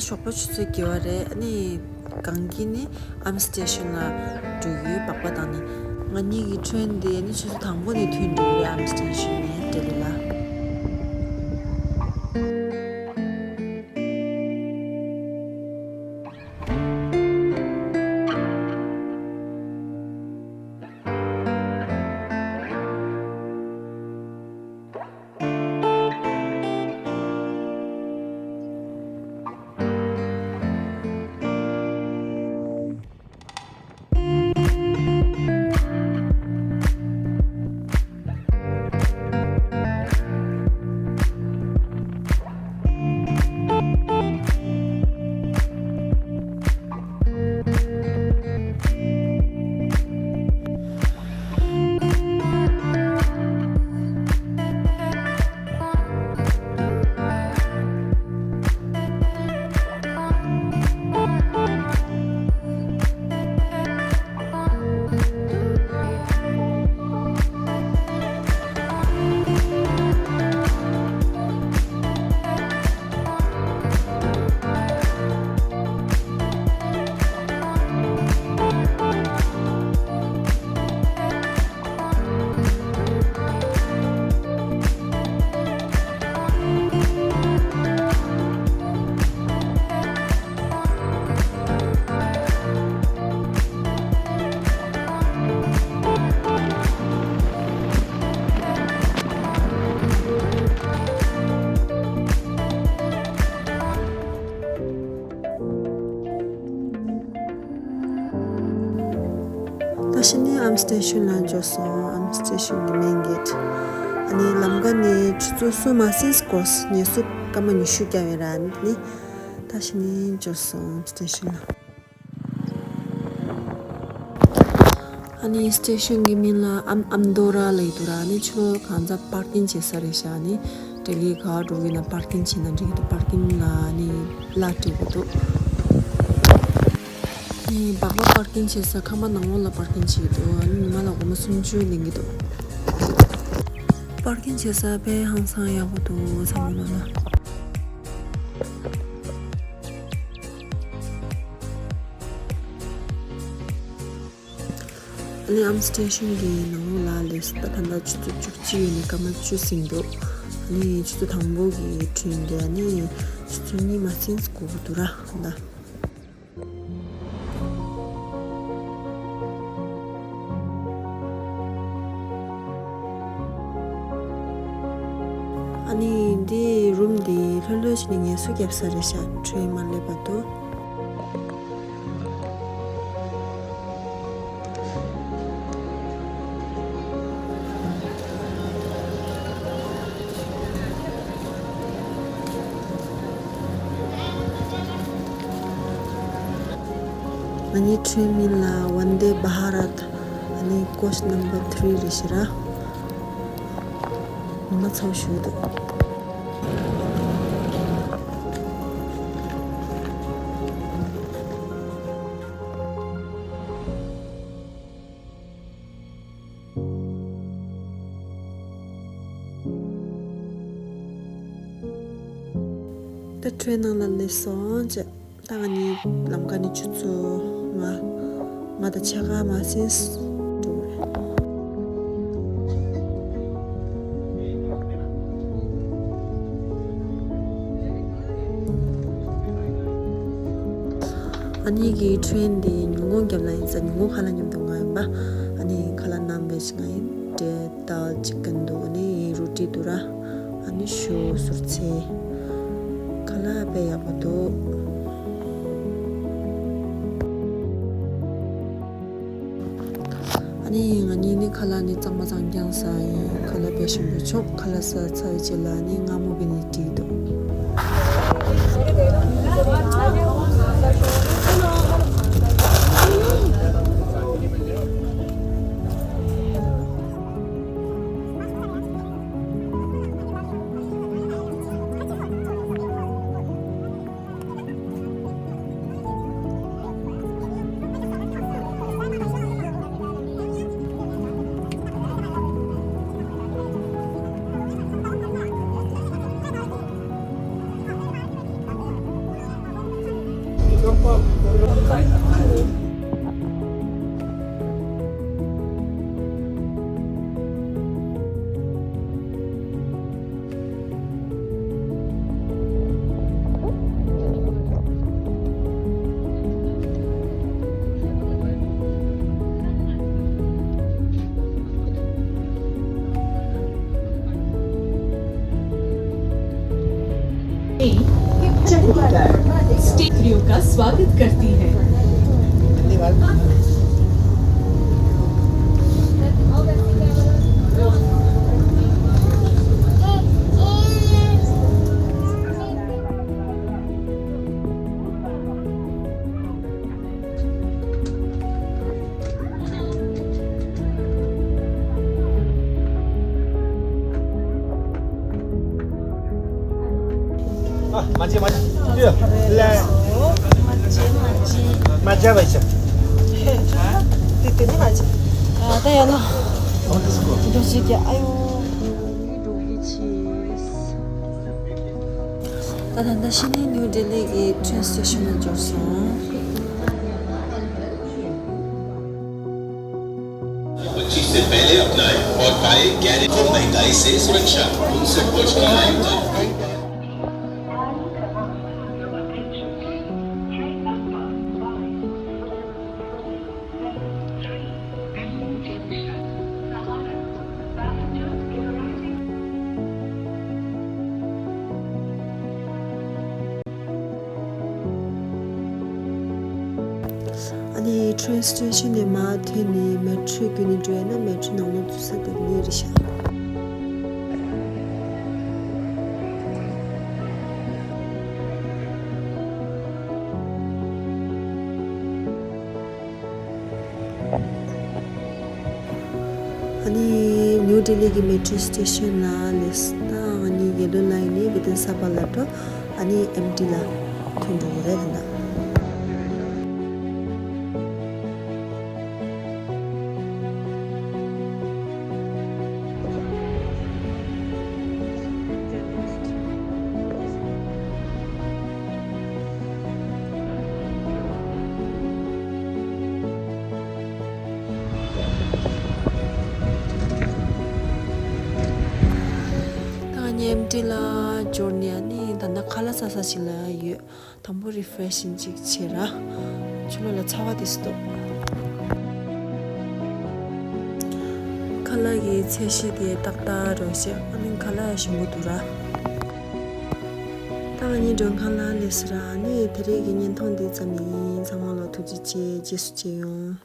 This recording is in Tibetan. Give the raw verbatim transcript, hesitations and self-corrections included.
གྲོགས་པོ་ཆུ་ཚོད་བརྒྱད་པ་རེད། ཨ་ནི་གངས་སྐྱིད་ནི་ཨམ་སི་ཊེ་ཤན་ལ་འགྲོ་གི་ཡོད། སྦག་སྦག་བཏང་ནས། ང་གཉིས་ཀྱི་ཊེན་དེ་ནི་ཆུ་ཚོད་དང་པོ་ནས་ཐོན་འགྲོ་གི་རེད། ཨམ་སི་ཊེ་ཤན་ནས་ལྡི་ལི་ལ། ད་ཕྱིན་ནས་ཨམ་སི་ཊེ་ཤན་ལ་འབྱོར་སོང་། ཨམ་སི་ཊེ་ཤན་གྱི་མེན་གེ་ཊི། ཨ་ནི་ལམ་ཁ་ནས་ཆུ་ཚོད་གསུམ་མ་ཟིན་འགོར་སོང་། ངལ་གསོ་སྐར་མ་ཉི་ཤུ་བརྒྱབ་ཡོད་ར། ཨ་ནི་ད་ཕྱིན་ནས་འབྱོར་སོང་ཨམ་སི་ཊེ་ཤན་ལ། ཨ་ནི་སི་ཊེ་ཤན་གྱི་མིང་ལ་ཨམ་ཨམ་དོ་ར་ལབ་ཀྱི་འདུག་ར། ཨ་ནི་ཕྱི་ལོགས་གང་ཚ་པར་ཀིང་བྱེད་ས་རེད་ཤག་ཨ་ནི་ལྡི་ལི་ག་འགྲོ་གི་ན་པར་ཀིང་བྱེད་ན་འགྲིག་གི་འདུག་པར་ཀིང་ལ་ཨ་ནི་གླ་སྤྲད་དགོས་འདུག་ཨ་ནི་སྦག་སྦག་པར་ཀིང་བྱེད་ས་ཁང་པ་ནང་ལོགས་ལ་པར་ཀིང་བྱེད་ཀྱི་འདུག་ཨ་ནི་ཉི་མ་ལ་སྒོར་མོ་སུམ་ཅུ་ལེན་གྱི་འདུག་པར་ཀིང་བྱེད་ས་དཔེ་ཧང་སང་ཡག་པོ་འདུག་ཚང་མ་ལོ་ལ། ཨ་ནི་ཨམ་སི་ཊེ་ཤན་གྱི་ནང་ལོགས་ལ་སླེབས་སོང་། ད་ད་ལྟ་ཆུ་ཚོད་བཅུ་གཅིག་ཡོད་ནས་སྐར་མ་བཅུ་ཟིན་འདུག་ཨ་ནི་ཆུ་ཚོད་དང་པོ་གི་ཊེན་དེ་ཨ་ནི་ཆུ་ཚོད་གཉིས་མ་ཟིན་འགོར་གྱི་འདུག་ར་ད། ཨ་ནི་འདི་རུམ་འདི་ལྷོད་ལྷོད་བྱས་ནས་ངལ་གསོ་རྒྱབ་ས་རེད་ཤག་ཊེན་མ་སླེབས་བར་དུ། ང་གཉིས་ཊེན་མིང་ལ་ཝན་དེ་བྷ་རཏ། ཨ་ནི་ཀོ་ཆ་ནམ་བར་ཐི་རི་རེད་ཤག་ར། ཉི་མ་ཚ་པོ་ཞེ་པོ་འདུག་ད་ཊེན་ནང་ལ་སླེབས་སོང་བྱས། ད་ང་གཉིས་ལམ་ཁ་ནས་ཆུ་ཚོད་ལྔ། ལྔ་དང་ཕྱེད་ཀ་མ་ཟིན་འགྲོ་གི་རེད། ཨ་ནི་གི་ཊེན་འདི་ཉིན་གུང་རྒྱབ་ལ་ཡིན་ཙང་ཉིན་གུང་ཁ་ལག་མཉམ་དུ་ང་ཡིན་པ། ཨ་ནི་ཁ་ལག་ནང་བེ་ཇི་ང་ཡིན་ཏེ། དཱལ་ཅི་ཀན་འདུག་ཨ་ནི་རུ་ཊི་འདུག་ར། ཨ་ནི་ཞོ་ཟུར་ཚེ། ཁ་ལག་དཔེ་ཡག་པོ་འདུག་ཨ་ནི་ང་གཉིས་ནི་ཁ་ལག་ནི་གཙང་མ་གཙང་རྐྱང་ཟ་ཡིན། ཁ་ལག་དཔེ་ཞིམ་པོ་བྱུང་། ཁ་ལག་ཟ་ཚར་བའི་རྗེས་ལ་ནི་མངར་མོ་བི་ནི་སྒྲིག་འདུག चंडीगढ़ स्टेट यात्रियों का स्वागत करती है। ཨ། མ་བྱེད་མ་བྱེད། ལ། མ་བྱེད་མ་བྱེད། མ་བྱེད་པ་བྱ། དེ་དེ་ནི་མ་བྱེད། ཨ། ད་ཡ་ལ། འགྲོ་བྱེད་ཀྱི། ཨ་ཡོ། འགྲོ་གི་ཆེས། ད་ད་ད་ཕྱི་ནས་ནིའུ་ལྡི་ལི་གི་ཊེན་སི་ཊེ་ཤན་ལ་འབྱོར་སོང་། पच्चीस से पहले अपनाएं और पाए गैरेज को महंगाई से सुरक्षा। उनसठ वर्ष की आयु तक। ཨ་ནི་ཊེན་སི་ཊེ་ཤན་ནས་མར་ཐོན་ནས་མེ་ཊྲོ་བརྒྱུད་ནས་འགྲོ་ཡ་ན་མེ་ཊྲོ་ནང་ལ་འཛུལ་ས་དེ་གཉིས་རེད་ཤག་ཨ་ནི་ནིའུ་ལྡི་ལི་གི་མེ་ཊྲོ་སི་ཊེ་ཤན་ལ་སླེབས། ད་ཨ་ནི་ཡེ་ལོ་ལའིན་ནས་བི་ཏན་སར་བར་ལ་འགྲོ། ཨ་ནི་ཨེམ་ཊི་ལ་ཐོན་འགྲོ་གི་རེད་ད། ད་ང་གཉིས་ཨེམ་ཊི་ལ་འབྱོར་ནས་ཨ་ནི་ད་ལྟ་ཁ་ལག་ཟ་ས་ཞིག་ལ་ཡོད། དང་པོ་རི་ཕེ་རེ་ཤིང་ཅིག་བྱེད་ར། ཕྱི་ལོགས་ལ་ཚ་བ་དེ་སུ་འདུག་ཁ་ལག་གི་ཚད་གཞི་དེ་ཏག་ཏག་རེད་ཤག་ཨ་ནི་ཁ་ལག་ཞིམ་པོ་འདུག་ར། ད་ང་གཉིས་མགྲོན་ཁང་ལ་སླེབས་སོང་ར། ཨ་ནི་ད་རེས་ཀྱི་བརྙན་ཐུང་འདི་ཙམ་ཡིན། ཚང་མ་ལ་ཐུགས་རྗེ་ཆེ། རྗེས་སུ་མཇལ་ཡོང་།